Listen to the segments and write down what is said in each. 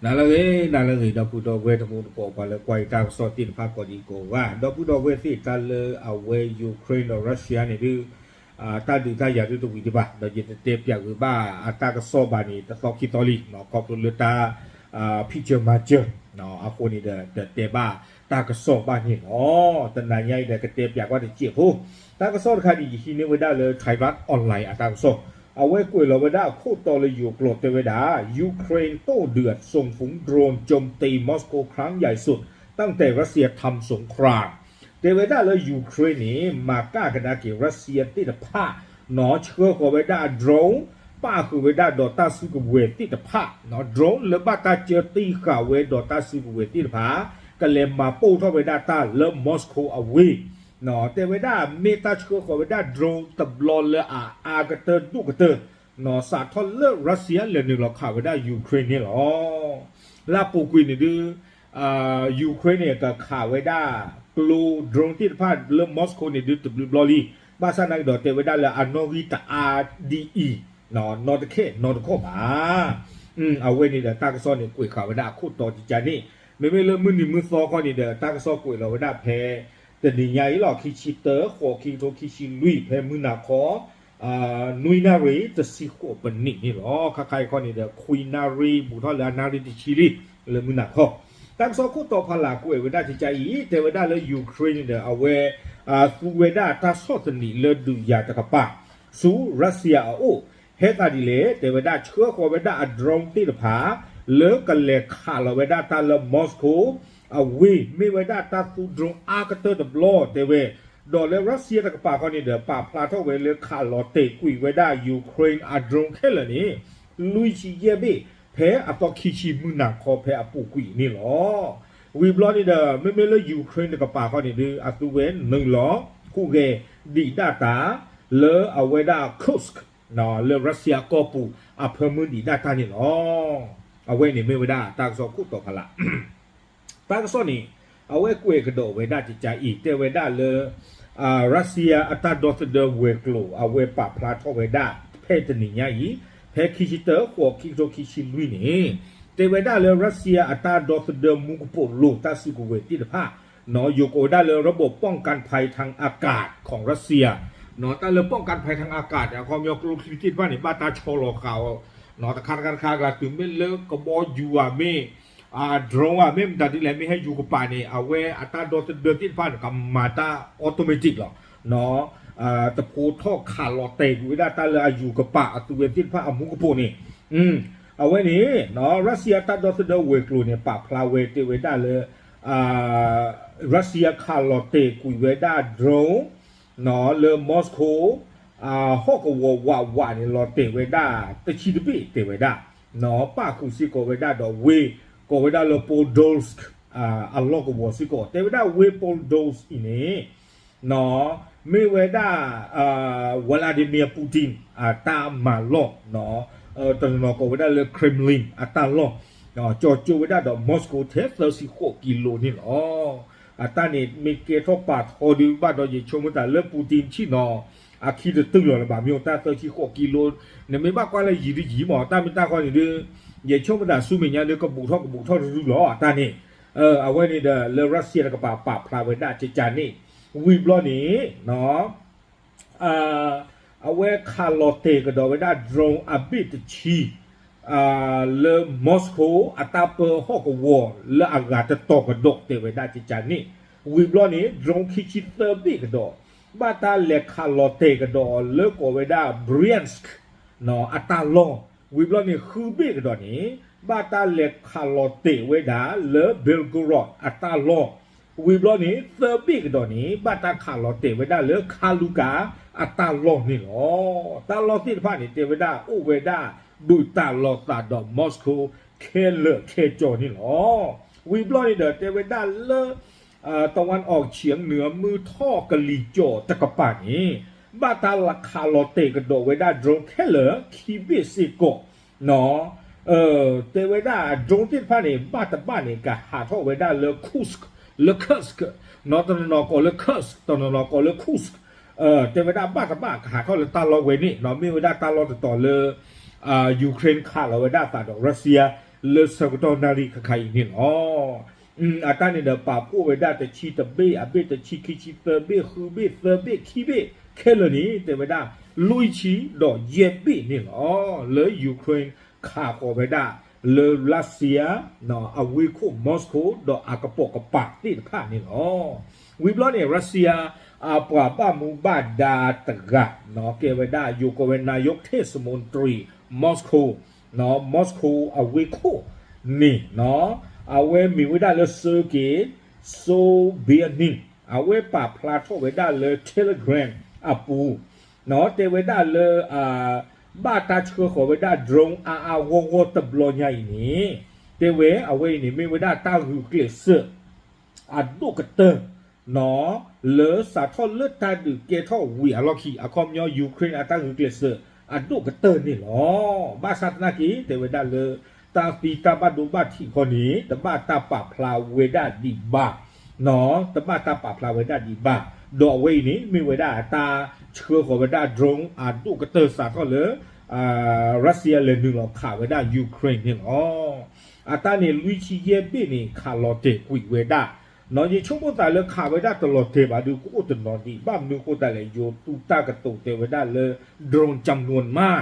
နၤလၢအဂ့ၤ နၤလၢအဂ့ၤ ဒီပုၢ်ဒီဝဲၢ်တံၤသကိး ပှၤလၢကွၢ်ယတၢ်ကစီၣ်သ့ၣ်တဖၣ်ကိးဒံကိးဂၤ, ဒီပုၢ်ဒီဝဲၢ်သ့ၣ် တၢ်လၢအဝဲ Ukraine ဒီး Russia န့ၣ်ဒုး တၢ်ဒုးတၢ်ယၤဒုးတဝံၤဒံးဘၣ်, ဒီးယတတဲပၠးဂ့ၤဘၣ်အတၢ်ကစီၣ်ဘၣ်န့ၣ် တသီခံသီလံ, ခီဖျိလၢတၢ် ဖံးစၢၤမၤစၢၤအဃိန့ၣ်ဒီး တတဲဘၣ်တၢ်ကစီၣ်ဘၣ်န့ၣ်လီၤ. တနၤညါအံၤဒီး ကတဲပၠးကွၢ်တစဲးဖိ, တၢ်ကစီၣ်တခါန့ၣ် ယဟံးန့ၢ်ဝဲဒၣ်လၢ Thairath Online အတၢ်ကစီၣ်, အဝဲကွဲးလီၤဝဲဒၣ်အခိၣ်တီလၢယိၤကျိာ်တဲဝဲဒၣ် Ukraine โต้เดือด ส่งฝูงโดรนโจมตีมอสโกครั้งใหญ่สุดตั้งแต่รัสเซียทำสงคราม တဲဝဲဒၣ်လၢ Ukraine န့ၣ် မၤကၣ်ကဒါက့ၤ Russia သ့ၣ်တဖၣ် နီၢ်ဆှၢဃီၤဝဲဒၣ် drone ပၣ်ဃုာ်ဝဲဒၣ်ဒီးတၢ်စုကဝဲၤသ့ၣ်တဖၣ်, drone လၢဘၣ်တၢ်ကၢတံၢ်ဃာ်ဝဲဒီးတၢ်စုကဝဲၤသ့ၣ်တဖၣ် ကလဲၤမၤပိၢ်ထီၣ်ဝဲဒၣ်တၢ်လၢ Moscow အဝ့ၢ်, တဲဝဲဒၣ်မ့ၢ်တၢ်ဆှၢဃီၤဝဲဒၣ် drone တဘျီလၢအအါကတၢၢ်ဒိၣ်ကတၢၢ် စးထီၣ်လၢ Russia လဲၤနုာ်လီၤခးဝဲဒၣ် Ukraine န့ၣ်လီၤ. လၢအပူၤကွံာ်န့ၣ်ဒုး Ukraine န့ၣ် ကခးဝဲဒၣ်ကျိ drone သ့ၣ်တဖၣ်လၢ Moscow န့ၣ်ဒုးတဘျုးဘျီလံ, ဘၣ်ဆၣ်နာ်က့ဒီး တဲဝဲဒၣ်လၢအနီၣ်ဂံၢ်တအါဒ်အံၤ နီတခဲနီတခီၣ်ဘၣ်. အဝဲန့ၣ်ဒီးတၢ်ကစီၣ်န့ၣ် ကွဲးဃာ်ဝဲဒၣ်အခိၣ်တီကကန့ၣ်, မ့မ့ၢ်လၢမုၢ်နံၤမုၢ်သီခီန့ၣ်ဒီး တၢ်ကစီၣ်ကွဲးလီၤဝဲဒၣ်ဖဲ တနံၤညါအံၤလီၤ ခံဆံတၢ ဃိး ခံကထိခံဆံလွံၢ် ဖဲမုၢ်နၤခီ နွံနၣ်ရံၣ် တဆံဃိးပနံးန့ၣ်လီၤ. ခါခါအံၤခီန့ၣ်ဒီး ခွံနၣ်ရံၣ် ဘူးထီၣ်လၢအနၣ်ရံၣ်တဆံလံ လၢမုၢ်နၤခီ, တၢ်ကစီၣ်ခိၣ်တီဖးလၢ်ကွဲးဝဲဒၣ်ကကအံၤ တဲဝဲဒၣ်လၢ Ukraine န့ၣ်ဒီး အဝဲ သူဝဲဒၣ်တၢ်ဆီၣ်သနံးလၢဒုးယၤတကပၤ ဆူ Russia အအိၣ်, ဟဲသးဒ်လဲၣ် တဲဝဲဒၣ်ဆှၢဃီၤဝဲဒၣ်အ drone သ့ၣ်တဖၣ် လၢကလဲၤခးလီၤဝဲဒၣ်တၢ်လၢ Moscow အဝ့ၢ် မ့ၢ်ဝဲဒၣ်တၢ်သူ drone အါကတၢၢ်တဘျီတဲဝဲ, ဒီးလၢ Russia တကပၤခီန့ၣ်ဒီး ပာ်ဖျါထီၣ်ဝဲလၢခးလီၤတဲာ်ကွံာ်ဝဲဒၣ် Ukraine အ drone ခဲလၢာ်န့ၣ် လွံၢ်ဆံယဲၢ်ဘ့ၣ် ဖဲအသီခံဆံမုၢ်နၤခီဖဲအပူၤကွံာ်န့ၣ်လီၤ. ဝံၤဘျီန့ၣ်ဒီး မ့မ့ၢ်လၢ Ukraine တကပၤခီန့ၣ်ဒီး အသူဝဲနုာ်လီၤ ဟူးဂဲၤ ဒံးဒၣ်တၢ် လၢအဝဲဒၣ် Kursk လၢ Russia ကီၢ်ပူၤ အဖၢမုၢ်ဒံးဒၣ်တၢ်န့ၣ်လီၤ. အဝဲန့ၣ်မ့ၢ်ဝဲဒၣ်တၢ်ကစီၣ်ခိၣ်တီဖးလၢ် တၢ်ကစီၣ်န့ၣ် အဝဲကွဲးကဒီးဝဲဒၣ်ကကအံၤ တဲဝဲဒၣ်လၢ Russia အတၢ်ဒီသဒၢဝဲၤကျိၤ အဝဲပာ်ဖျါထီၣ်ဝဲဒၣ် ဖဲတနံၤညါအံၤ ဖဲခံဆံတၢ ဃိး ခံကထိခံဆံလွံၢ်န့ၣ် တဲဝဲဒၣ်လၢ Russia အတၢ်ဒီသဒၢမူကပိာ်လိၤ တၢ်စုကဝဲၤသ့ၣ်တဖၣ် ယိၤကိးဝဲဒၣ်လၢ ระบบป้องกันภัยทางอากาศของรัสเซีย တၢ်လၢ ป้องกันภัยทางอากาศ န့ၣ် အခီပညီကျိချံသ့ၣ်တဖၣ်န့ၣ် ဘၣ်တၢ်ဆီလီၤဃာ်အီၤ တခါတခါတခါ ကလၤတုၤမ့ၢ်လၢကဘီယူၤဧါမ့ၢ် drone ဧါ မ့ၢ်မတၤဒ်လဲၣ် မ့ၢ်ဟဲယူၤကပၤန့ၣ် အဝဲအတၢ်ဒီသဒၢသ့ၣ်တဖၣ်န့ၣ် ကမၤတၢ် automatic လီၤ. တဖိထီၣ်ခးလီၤတဲာ်ကွံာ်ဝဲဒၣ်တၢ်လၢအယူၤကပၤအသူဝဲသ့ၣ်တဖၣ်အမူကပိာ်န့ၣ် အဝဲန့ၣ် Russia တၢ်ဒီသဒၢဝဲၤကျိၤန့ၣ် ပာ်ဖျါဝဲတဲဝဲဒၣ်လၢ Russia ခးလီၤတဲာ်ကွံာ်ဝဲဒၣ် drone လၢ Moscow ဟီၣ်ကဝီၤဝးဝးန့ၣ် လီၤတဲာ်ဝဲဒၣ် တဆံတဘ့ၣ်တဲဝဲဒၣ် ပၣ်ဃုာ်စ့ၢ်ကီးဝဲဒၣ်ဒီးဝ့ၢ် ကိးဝဲဒၣ်လၢ Podolsk အလီၢ်ကဝီၤစ့ၢ်ကီး တဲဝဲဒၣ်ဝ့ၢ် Podolsk အံၤန့ၣ် မ့ၢ်ဝဲဒၣ် Vladimir Putin အတၢ်မၤလီၢ် တနီၤနီၤကိးဝဲဒၣ်လၢ Kremlin အတၢ်လီၢ် ကၠီၤကၠိဝဲဒၣ်ဒီး Moscow ထဲသၢဆံဃိးကံလိန့ၣ်လီၤ. အတၢ်န့ၣ်မ့ၢ်ကဲထီၣ်ပာ်ထီဒုးဘၣ်ဒီး ယဆိကမိၣ်တၢ်လၢ Putin ဆ့ၣ်နီၤ အခံတတုၤလီၤလၢၤဘၣ် မ့ၢ်အိၣ်တၢ်သၢဆံဃိးကံလိ နမ့ၢ်ဘၣ်ကွၢ်လၢယံၤဒုးယံၤမး တၢ်မ့ၢ်တၢ်ခီန့ၣ်ဒုး ယဆိကမိၣ်တၢ်ဆူမဲာ်ညါဒုးကဘူးထီၣ်ကဘူးထီၣ်တရုလီၤ အတၢ်န့ၣ် အဝဲန့ၣ်ဒီးလၢ Russia တကပၤပာ်ဖျါဝဲဒၣ်ကကန့ၣ် ဝံၤဘျီန့ၣ် အဝဲခးလီၤတဲာ်ကဒီးဝဲဒၣ် drone အဘ့ၣ်တဆံ လၢ Moscow အတၢ်ပၢဟီၣ်ကဝီၤလၢအဂၤတတီၤကဒီးတဲဝဲဒၣ်ကကန့ၣ် ဝံၤဘျီန့ၣ် drone ခံဆံသၢဘ့ၣ်ကဒီး ဘၣ်တၢ်လဲၤခးလီၤတဲာ်ကဒီးလၢကိးဝဲဒၣ် Bryansk အတၢ်လီၢ် ဝံၤဘျီန့ၣ် ဃုဘ့ၣ်ကဒီးန့ၣ် ဘၣ်တၢ်လဲၤခးလီၤတဲာ်ဝဲဒၣ်လၢ Belgorod အတၢ်လီၢ် ဝံၤဘျီန့ၣ် သၢဘ့ၣ်ကဒီးန့ၣ် ဘၣ်တၢ်ခးလီၤတဲာ်ဝဲဒၣ်လၢ Kaluga အတၢ်လီၢ်န့ၣ်လီၤ. တၢ်လီၢ်သ့ၣ်တဖၣ်န့ၣ် တဲဝဲဒၣ်အိၣ်ဝဲဒၣ် ဘူးတၢ်လီၤသးဒီး Moscow ခဲလၢာ်ခဲဆ့န့ၣ်လီၤ. ဝံၤဘျီန့ၣ်ဒီး တဲဝဲဒၣ်လၢ တဝၣ်အီၣ်ဆံးနုာ် မုၢ်ထီၣ်ကလံၤကၠီၤတကပၤန့ၣ် ဘၣ်တၢ်ခးလီၤတဲာ်ကဒီးဝဲဒၣ် drone ခဲလၢာ်ခံဘ့ၣ်စ့ၢ်ကီး တဲဝဲဒၣ် drone သ့ၣ်တဖၣ်န့ၣ် ဘၣ်တဘၣ်န့ၣ် ကဟးထီၣ်ဝဲဒၣ်လၢ Kursk လၢ Kursk တနီၤနီၤကိးလၢ Kursk တနီၤနီၤကိးလၢ Kursk တဲဝဲဒၣ်ဘၣ်တဘၣ်ကဟးထီၣ်လၢတၢ်လီၢ်ဝဲန့ၣ် မ့ၢ်ဝဲဒၣ်တၢ်လီၢ်တတီၤလၢ Ukraine ခးလီၤဝဲဒၣ်အသးဒီး Russia လၢဆၢကတီၢ်နၣ်ရံၣ်ခါခါအံၤန့ၣ်လီၤ. အတၢ်န့ၣ်ဒီးပာ်ဖှိၣ်ဝဲဒၣ်တဆံတဘ့ၣ် အဘ့ၣ်တဆံ ခံဆံ သၢဘ့ၣ် ဃုဘ့ၣ် သၢဘ့ၣ် ခံဘ့ၣ် ခဲလၢာ်န့ၣ် တဲဝဲဒၣ် လွံၢ်ဆံဒီးယဲၢ်ဘ့ၣ်န့ၣ်လီၤ. လၢ Ukraine ခးဃီၤဝဲဒၣ် လၢ Russia အဝ့ၢ်ခိၣ် Moscow ဒီးအကပိာ်ကပၤသ့ၣ်တဖၣ်န့ၣ်လီၤ. ဝံၤဘျီန့ၣ် Russia အပှၤဘၣ်မူဘၣ်ဒါတဂၤ ကဲဝဲဒၣ် ယိၤကိးဝဲ နာယိးထဲၣ်စမူၣ်တရံး Moscow, Moscow အဝ့ၢ်ခိၣ်န့ၣ် အဝဲမ့ၢ်ဝဲဒၣ်လၢ Sergei Sobyanin အဝဲပာ်ဖျါထီၣ်ဝဲဒၣ်လၢ Telegram အပူၤ တဲဝဲဒၣ်လၢ ဘၣ်တၢ်ဆှၢဃီၤဝဲဒၣ် drone အါအါဂီၢ်ဂီၢ်တဘျီညါအံၤန့ၣ် တဲဝဲအဝဲအံၤန့ၣ် မ့ၢ်ဝဲဒၣ်တၢ်ဂုာ်ကျဲးစၢး အဒိၣ်ကတၢၢ် လၢစးထီၣ်လၢတၢ်ဒုးကဲထီၣ်ဝံၤအလီၢ်ခံ အခီပညီ Ukraine အတၢ်ဂုာ်ကျဲးစၢးအဒိၣ်ကတၢၢ်န့ၣ်လီၤ. ဘၣ်ဆၣ်သနာ်က့ တဲဝဲဒၣ်လၢ တၢ်သံတၢ်ဘၣ်ဒိဘၣ်ထံးခီန့ၣ် တဘၣ်တၢ်ပာ်ဖျါဝဲဒၣ်ဒံးဘၣ် တဘၣ်တၢ်ပာ်ဖျါဝဲဒၣ်ဒံးဘၣ်. ဒီးအဝဲအံၤန့ၣ် မ့ၢ်ဝဲဒၣ်တၢ်ဆှၢဃီၤဝဲဒၣ် drone အဒိၣ်ကတၢၢ်စးထီၣ်လၢ Russia လဲၤနုာ်လီၤခးဝဲဒၣ် Ukraine န့ၣ်လီၤ. အတၢ်န့ၣ်လွံၢ်ဆံယဲၢ်ဘ့ၣ်န့ၣ် ခးလီၤတဲာ်ကွံာ်ဝဲဒၣ် ယဆိကမိၣ်သးလၢခးဝဲဒၣ်တလီၤတဲာ်ဘၣ်ဒီး ကအိၣ်တနီၤဒံး ဘၣ်မနုၤအဃိသတးလဲၣ် ယိၤသူတၢ်ကတိၤတဲဝဲဒၣ်လၢ drone ကၠၢမ်နူၣ်မး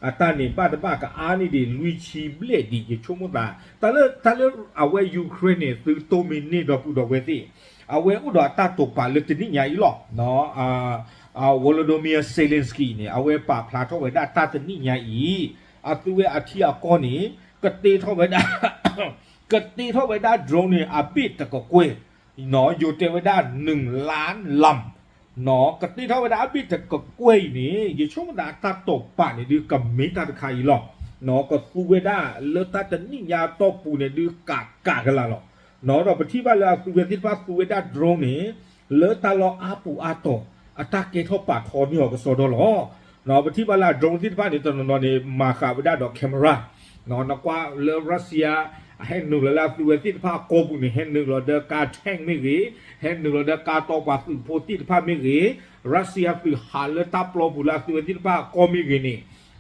အတၢ်န့ၣ်ဘၣ်တဘၣ်ကအါန့ၢ်ဒံးလွံၢ်ဆံဘျဲၣ်ဒံး ယဆိကမိၣ်သး တၢ်လၢ တၢ်လၢအဝဲ Ukraine န့ၣ် သုတိၢ်မံၤန့ၢ်ဒီပုၢ်ဒီဝဲၢ်သ့ၣ် အဝဲအိၣ်ဒီးအတၢ်တိာ်ပာ်လၢတနံၣ်ညါအံၤလီၤ. Volodymyr Zelenskyy န့ၣ် အဝဲပာ်ဖျါထီၣ်ဝဲဒၣ်တၢ်တနံၣ်ညါအံၤ အသုဝဲအထံအကီၢ်န့ၣ် ကတ့ထီၣ်ဝဲဒၣ် ကတ့ထီၣ်ဝဲဒၣ် drone န့ၣ် အဘ့ၣ်တကကွဲၢ် ယိၤတဲဝဲဒၣ် နုၢ်လါလမ် ကတ့ထီၣ်ဝဲဒၣ်အဘ့ၣ်တကကွဲၢ်အံၤန့ၣ် ယဆိကမိၣ်သးအတၢ်တိာ်ပာ်န့ၣ်ဒုးကမ့ၢ်တၢ်တခါအံၤလီၤ. ကသူဝဲဒၣ်လၢတၢ်တနံၣ်ညါအတီၢ်ပူၤန့ၣ်ဒုးကးကးကလၤလီၤ. ဒီးပထံၣ်ဘၣ်လၢအသုဝဲသ့ၣ်တဖၣ်သူဝဲဒၣ် drone န့ၣ် လၢတၢ်လီၢ်အါပူၤအါတီၤ အတၢ်ကဲထီၣ်ပာ်ထီန့ၢ်အီၤကစီဒီလီၤ. ပထံၣ်ဘၣ်လၢအ drone သ့ၣ်တဖၣ်န့ၣ် တနီၤနီၤန့ၣ် မၤဃာ်ဝဲဒၣ်ဒီး camera နကွၢ်လၢ Russia ဟဲနုာ်လီၤလၢအသုဝဲသ့ၣ်တဖၣ်အကီၢ်ပူၤန့ၣ် ဟဲနုာ်လီၤဒီးကါ tank မ့ၢ်ဂ့ၤ, ဟဲနုာ်လီၤဒီးကါတီပှၤသုးဖိသ့ၣ်တဖၣ်မ့ၢ်ဂ့ၤ, Russia သုးဟးလၢတၢ်ပျီပူၤလၢအသုဝဲသ့ၣ်တဖၣ်အကီၢ်မ့ၢ်ဂ့ၤန့ၣ်,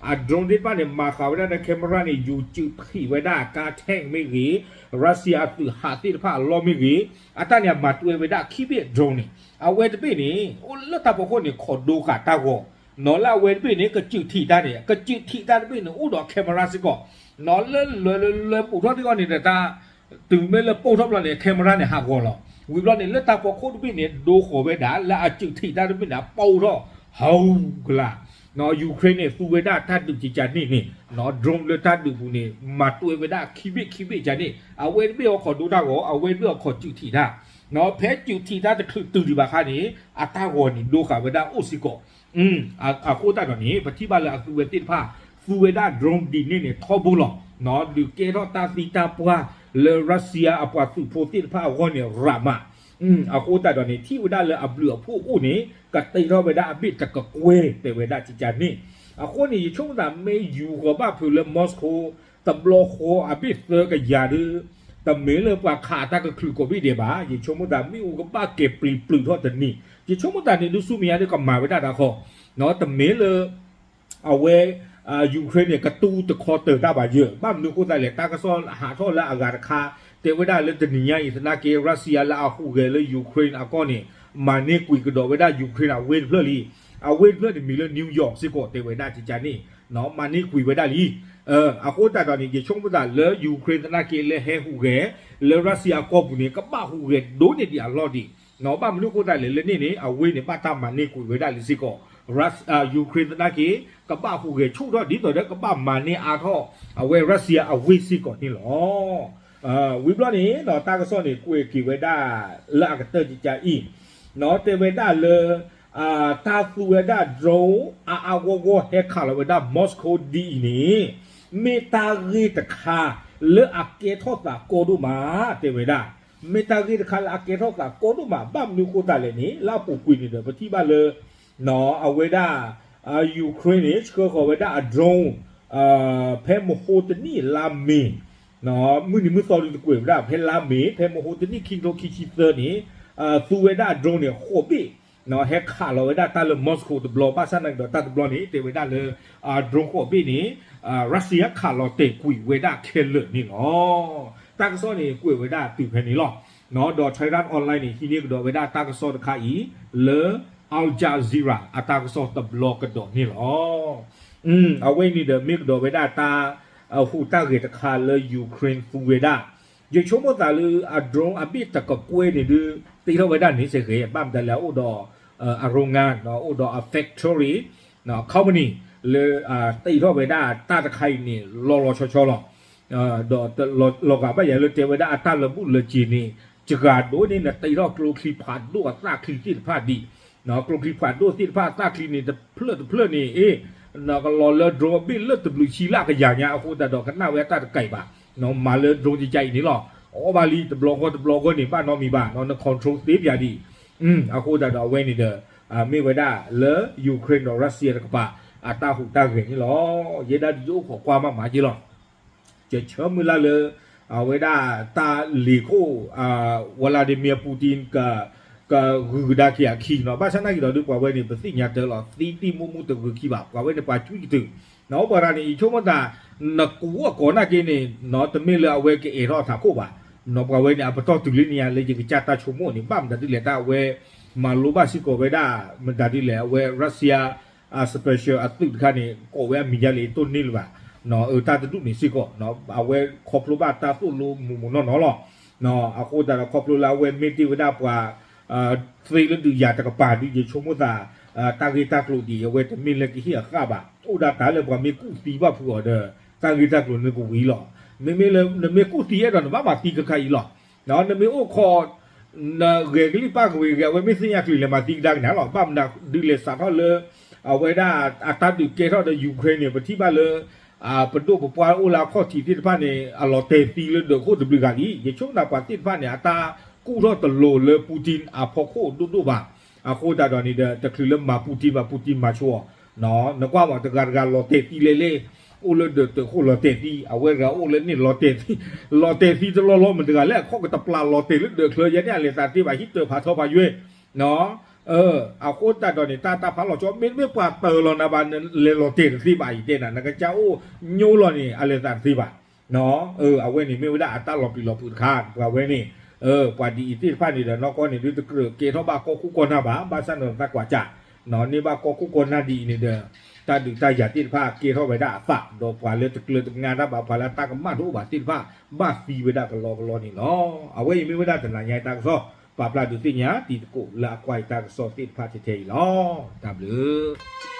အ drone သ့ၣ်တဖၣ်န့ၣ် မၤဃာ်ဝဲဒၣ်ဒီး camera န့ၣ် ယူၤစုးဖံးဝဲဒၣ်ကါ tank မ့ၢ်ဂ့ၤ, Russia အသုးဟးသ့ၣ်တဖၣ်အလီၢ်မ့ၢ်ဂ့ၤ, အတၢ်န့ၣ်အမၤတွဲဝဲဒၣ်ခံဘ့ၣ် drone န့ၣ်, အဝဲတဘ့ၣ်န့ၣ် အိၣ်လၢတၢ်ဖီခိၣ်န့ၣ် ခိးဒိဃာ်တၢ်ဂီၤ နီၤလၢအဝဲတဘ့ၣ်န့ၣ် ကစုးထံးတၢ်န့ၣ် ကစုးထံးတၢ်တဘ့ၣ်န့ၣ် အိၣ်ဒီး camera စ့ၢ်ကီး, နီၤလၢလွဲၢ်လၢလွဲၢ်ပူၤထီၣ်ထံအီၤန့ၣ်ဒီးတၢ် တုၤမ့ၢ်လၢပိၢ်ထီၣ်ဘျီန့ၣ် camera န့ၣ်ဟးဂီၤလီၤ. ဝံၤဘျီန့ၣ် လၢတၢ်ဖီခိၣ်တဘ့ၣ်န့ၣ် ဒိဃီၤဝဲဒၣ် လၢအစုးထံးတၢ်တဘ့ၣ်န့ၣ် အပိၢ်ထီၣ် ဟီကလၤ Ukraine န့ၣ် သူဝဲဒၣ်တၢ်ဒုးကကန့ၣ်န့ၣ် drone လၢတၢ်ဒုးပူၤန့ၣ် မၤတွဲဝဲဒၣ်ခံဘ့ၣ်ခံဘ့ၣ်ကန့ၣ် အဝဲတဘ့ၣ်အီၤခိးဒိတၢ်ဂီၤ အဝဲတဘ့ၣ်အီၤခိးစုးထံးတၢ်, ဖဲစုးထံးတၢ်တချုးတုၤဒံးဘၣ်ခါန့ၣ် အတၢ်ဂီၤန့ၣ်ဒိဃာ်ဝဲဒၣ်အိၣ်စ့ၢ်ကီး အဃိသတးဒီးန့ၣ် ပထံၣ်ဘၣ်လၢအသုဝဲသ့ၣ်တဖၣ် သူဝဲဒၣ် drone ဒ်န့ၣ်န့ၣ် ထီဘိလီၤ. ဒုးကဲထီၣ်တၢ်သံတၢ်ပှၢ်လၢ Russia အပှၤသုးဖိသ့ၣ်တဖၣ်အဂီၢ်န့ၣ် ရးမး, အဃိသတးဒီးန့ၣ် ထံၣ်ဝဲဒၣ်လၢအဘျုးအဖှိၣ်အိၣ်န့ၣ် ကတ့ထီၣ်ဝဲဒၣ်အဘ့ၣ်တကကွဲၢ် တဲဝဲဒၣ်ကကန့ၣ်, အဃိန့ၣ် ယဆိကမိၣ်သးမ့ၢ်ယူၤဃီၤဘၣ်ဖုးလၢ Moscow တဘျီဃီအဘ့ၣ်သၢကယၤဒီး တမ့ၢ်လၢပှၤခးအတၢ်ကချုးကိးဘ့ၣ်ဒဲးဘၣ်, ယဆိကမိၣ်သးမ့ၣ်အူကဘၣ်ကဲၤပျံၤပျုးထီၣ်တနံၤ, ယဆိကမိၣ်သးန့ၣ်ဒုးဆူမဲာ်ညါဒီးကမၤဝဲဒၣ်တၢ်ဃီ, တမ့ၢ်လၢ အဝဲ Ukraine န့ၣ် ကတူၢ်တခီတၢၤတၢ်ဘၣ်ယၢၢ်, ဘၣ်မနုၤအဃိသတးလဲၣ် တၢ်ကစီၣ်ဟးထီၣ်လၢအဂၤတခါ တဲဝဲဒၣ်လၢတနံၤညါအံၤသနာ်က့ Russia လၢအဟူးဂဲၤလၢ Ukraine အကီၢ်န့ၣ် မၤန့ၢ်ကွံာ်ကဒီးဝဲဒၣ် Ukraine အဝ့ၢ်တဖျၢၣ်လံ, အဝ့ၢ်တဖျၢၣ်န့ၣ်မံၤလၢ New York စ့ၢ်ကီး တဲဝဲဒၣ်ကကန့ၣ် မၤန့ၢ်ကွံာ်ဝဲဒၣ်လံ. အဃိသတးဒီးန့ၣ် ယဆိကမိၣ်သးလၢ Ukraine သနာ်က့လၢဟဲဟူးဂဲၤ လၢ Russia အကီၢ်ပူၤန့ၣ် ကဘၣ်ဟူးဂဲၤဒိၣ်န့ၢ်ဒံးအလီၢ်ဒံး, ဘၣ်မနုၤအဃိသတးလဲၣ် လၢန့ၣ်န့ၣ် အဝ့ၢ်န့ၣ် ဘၣ်တၢ်မၤန့ၢ်ကွံာ်ဝဲဒၣ်လံစ့ၢ်ကီး, Ukraine သနာ်က့ ကဘၣ်ဟူးဂဲၤဆူၣ်ထီၣ်ဒ်သိးဒီး ကဘၣ်မၤန့ၢ်အါထီၣ် အဝဲ Russia အဝ့ၢ်စ့ၢ်ကီးန့ၣ်လီၤ. ဝံၤဘျီန့ၣ် တၢ်ကစီၣ်န့ၣ် ကွဲးက့ၤဝဲဒၣ်လၢအကတၢၢ်ကကအံၤ တဲဝဲဒၣ်လၢ တၢ်သူဝဲဒၣ် drone အါအါဂီၢ်ဂီၢ်ဟဲခးလီၤဝဲဒၣ် Moscow ဒ်အံၤန့ၣ် မ့ၢ်တၢ်ဂ့ၢ်တခါ လၢအကဲထီၣ်သးကီဒိၣ်မး တဲဝဲဒၣ်, မ့ၢ်တၢ်ဂ့ၢ်တခါလၢအကဲထီၣ်သးကီဒိၣ်မး ဘၣ်မနုၤအဃိသတးလဲၣ်န့ၣ် လၢအပူၤကွံာ်န့ၣ်ဒီး ပထံၣ်ဘၣ်လၢ အဝဲဒၣ် Ukraine န့ၣ် ဆှၢဃီၤဝဲဒၣ်အ drone ဖဲမဟိတနံၣ်လါမ့ၤ မုၢ်နံၤမုၢ်သီဒုးတကွဲးဝဲဒၣ် ဖဲလါမ့ၤ ဖဲမဟိတနံၣ်ခံကထိခံဆံသၢန့ၣ် သူဝဲဒၣ်အ drone န့ၣ် ဃိးဘ့ၣ် ဟဲခးလီၤဝဲဒၣ်တၢ်လၢ Moscow တဘျီ ဘၣ်ဆၣ်သနာ်က့ဒီးတၢ်တဘျီန့ၣ် တဲဝဲဒၣ်လၢ drone ဃိးဘ့ၣ်န့ၣ် Russia ခးလီၤတဲာ်ကွံာ်ဝဲဒၣ်ခဲလၢာ်န့ၣ်လီၤ. တၢ်ကစီၣ်န့ၣ်ကွဲးဝဲဒၣ်တုၤဖဲန့ၣ်လီၤ. ဒီး Tehran Online န့ၣ် ဟံးန့ၢ်ကဒီးဝဲဒၣ်တၢ်ကစီၣ်တခါအံၤ လၢ Al Jazeera အတၢ်ကစီၣ်တဘျီကဒီးန့ၣ်လီၤ. အဝဲအံၤန့ၣ်ဒီးမ့ၢ်ကဒီးဝဲဒၣ်တၢ်ဟူးတၢ်ဂဲၤတခါလၢ Ukraine သူဝဲဒၣ် ယဆိကမိၣ်သးလၢအ drone အဘ့ၣ်တကကွဲၢ်န့ၣ်ဒုး တ့ထီၣ်ဝဲဒၣ်န့ၣ်စ့ၢ်ကီး ဘၣ်မတၤလဲၣ် အအိၣ်ဒီး အ โรงงาน အိၣ်ဒီးအ factory company လၢတ့ထီၣ်ဝဲဒၣ်တၢ်တခါအံၤန့ၣ် လီၤလီၤဆီဆီလီၤ. ဒီးလီၤဂာ်ဘၣ်ယၤလၢတဲဝဲဒၣ်အတၢ်လၢဘူၣ်လၢစ့ၤန့ၣ် စှၤဒိၣ်န့ၣ် နတ့ထီၣ်ကျိချံဖးဒိၣ်အသၣ်ချံသ့ၣ်တဖၣ်ဒံး ကျိချံဖးဒိၣ်သ့ၣ်တဖၣ်အသၣ်ချံန့ၣ် တဖျၢၣ်တဖျၢၣ်န့ၣ် အ့ နကလီၤလၢ drone အဘ့ၣ်လၢတဘျုးဆံလၢအကယၤညါ အဃိသတးဒီးကနၣ်ဝဲအတၢ်တကဲးဘၣ်, မၤလၢ drone ကကအံၤန့ၣ်လီၤ. အီၣ်ဘၣ်လံတဘျီဃီတဘျီဃီန့ၣ် ဘၣ်နီတမံၤဘၣ် န control သ့ပၠးဒံး. အဃိသတးဒီးအဝဲန့ၣ်ဒီး မ့ၢ်ဝဲဒၣ်လၢ Ukraine ဒီး Russia တကပၤ အတၢ်ဟူးတၢ်ဂဲၤန့ၣ်လီၤ. ယဲဒၣ်ဒ်ယအိၣ်ခိးကွၢ်မးမးက့လီၤ. ယဆၢမုၢ်လၢ်လၢ အဝဲဒၣ်တၢ်လ့ၤခိၣ် Vladimir Putin က ကဂုာ်ကဒါက့ၤအခံနီၤ. ဘၣ်ဆၣ်သနာ်က့ဒီးဒုး ပှၤဝဲန့ၣ် ပသ့ၣ်ညါတၢ်လီၤ သံသံမူမူတဂုာ်ခံဘၣ်. ပှၤဝဲန့ၣ်ပှၤကွံကတၢၢ် နီၤ ပှၤတဂၤန့ၣ် ယဆိကမိၣ်သး နကူအကိးနာ်က့န့ၣ် တမ့ၢ်လၢအဝဲကအဲၣ်ထီၣ်အထးခိၣ်ဘၣ်. နီၤ ပှၤဝဲန့ၣ် အပတီၢ်တုၤလံန့ၣ်ယါ လၢယကစၢ်တၢ်ဆိကမိၣ်န့ၣ် ဘၣ်မတၤဒ်လဲၣ် တၢ်အဝဲ မၤလိဘၣ်စ့ၢ်ကီးဝဲဒၣ် မတၤဒ်လဲၣ် အဝဲ Russia special အသုးတခါန့ၣ် ကိးဝဲအမံၤဒ်လဲၣ် တိၢ်န့ၢ်လၢၤဘၣ်. တၢ်တဒူၣ်န့ၣ်စ့ၢ်ကီး အဝဲခီဖျိဘၣ်တၢ်သိၣ်လိမုၢ်မုၢ်နီၢ်နီၢ်လီၤ. အဃိသတးဒီးခီဖျိလၢအဝဲမ့ၢ်တ့ၢ်ဝဲဒၣ်ပှၤ သ့လၢဒုးယၤတကပၤဒုး ယဆိကမိၣ်သး တၢ်ဂ့ၢ်တၢ်ကျိၤဒ်အံၤ အဝဲတမ့ၢ်လၢကဟ့ၣ်အဃၣ်ဘၣ်. အိၣ်ဒၣ်တၢ်လၢပှၤမ့ၢ်ကူၣ်သံဘၣ်ဖုးအီၤဒီး တၢ်ဂ့ၢ်တၢ်ကျိၤန့ၣ်ကဝံၤလီၤ. မ့မ့ၢ်လၢနမ့ၢ်ကူၣ်သံအဲၣ်ဒိးနဘၣ်မၤသံခဲခါအံၤလီၤ. နမ့ၢ်အိၣ်ခိး နဂဲၤကလံၣ်ပၣ်ကဝ့ၤဂဲၤ အဝဲမ့ၢ်သ့ၣ်ညါချုးလဲၤမၤသံကဒါက့ၤနၤလီၤ. ဘၣ်မနုၤဒ်လဲၣ်စးထီၣ်လၢ အဝဲဒၣ်အတၢ်ဒုးကဲထီၣ်ဒီး Ukraine န့ၣ် ပထံၣ်ဘၣ်လၢ ပဒိၣ်ပပှၢ်အိၣ်လၢအခီၣ်ထံးသ့ၣ်တဖၣ်န့ၣ် အလီၤတဲာ်သံလၢဒၢးခိၣ်တဘျုးဂၤလံ. ယဆိကမိၣ်သးပှၤသ့ၣ်တဖၣ်န့ၣ် အတၢ်ကူၣ်ထီၣ်တလိၤလၢ Putin အဖီခိၣ်ဒိၣ်ဒိၣ်ဘၣ်. အဃိသတးဒီးန့ၣ်ဒီး တချုးလၢမၤ Putin ဘၣ် Putin မၤဆိအီၤ နကွၢ်မးတဂၤတဂၤလီၤတဲာ်သံလဲၣ်လဲၣ်, အိၣ်လၢဒၢးတၢးခိၣ်လီၤတဲာ်သံ, အဝဲတဂၤအိၣ်လၢန့ၣ်လီၤတဲာ်သံ, လီၤတဲာ်သံတလီၢ်လီၢ်မတၤတဂၤလဲၣ် အခီၣ်ကတပျၢ်လီၤတဲာ်လၢဒၢးချၢ ယဲန့ၣ်အလဲၤသးတသ့ဘၣ် ဟံၣ်တၢၤဖးထီဖးယွဲၢ်, အဃိသတးဒီးန့ၣ် တၢ်တၢ်ဖးလီၤကၠီ မ့တမ့ၢ်ပှၤတၢၤလီၤနၤဘၣ် လဲၤလီၤတဲာ်တသ့ဘၣ်အံၤတဲနၤ နကစၢ်အိၣ်ညိလီၤန့ၣ် အလဲၤသးတသ့ဘၣ်. အဝဲန့ၣ်မ့ၢ်ဝဲဒၣ်အတၢ်လီၤပျံၤလီၤဖုးတခါ ပှၤဝဲန့ၣ် ပှၤဒ်အံၤသ့ၣ်တဖၣ်န့ၣ်ဒီး နီၢ်ကီၢ်န့ၣ်ဒုးတကြၢးကဲထီၣ်ဘၣ်ကီၢ်ခိၣ်ကီၢ်နၢ်ဘၣ်, ဘၣ်ဆၣ်န့ၣ်သးကွၢ်စး န့ၢ်ဘၣ်ကီၢ်ခိၣ်ကီၢ်နၢ်ဒ်အံၤန့ၣ်ဒီး တၢ်ဒုးတၢ်ယၤသ့ၣ်တဖၣ်ကဲထီၣ်ဝဲဒၣ်အသး ဒီးပှၤလၢတကျၢၤတကငါတၢ်ဘၣ် ပှၤလၢတၢ်ကမၣ်တအိၣ်ဘၣ်သ့ၣ်တဖၣ် ဘၣ်သံဝဲဒၣ်ကလီကလီန့ၣ်လီၤ. အဝဲအံၤမ့ၢ်ဝဲဒၣ်တနၤညါတၢ်ကစီၣ် ပာ်ဖျါဒုးသ့ၣ်ညါတံၤသကိးလၢအကွၢ်အံၤတၢ်ကစီၣ်သ့ၣ်တဖၣ်ထဲထဲအံၤလီၤ. တၢ်ဘျုး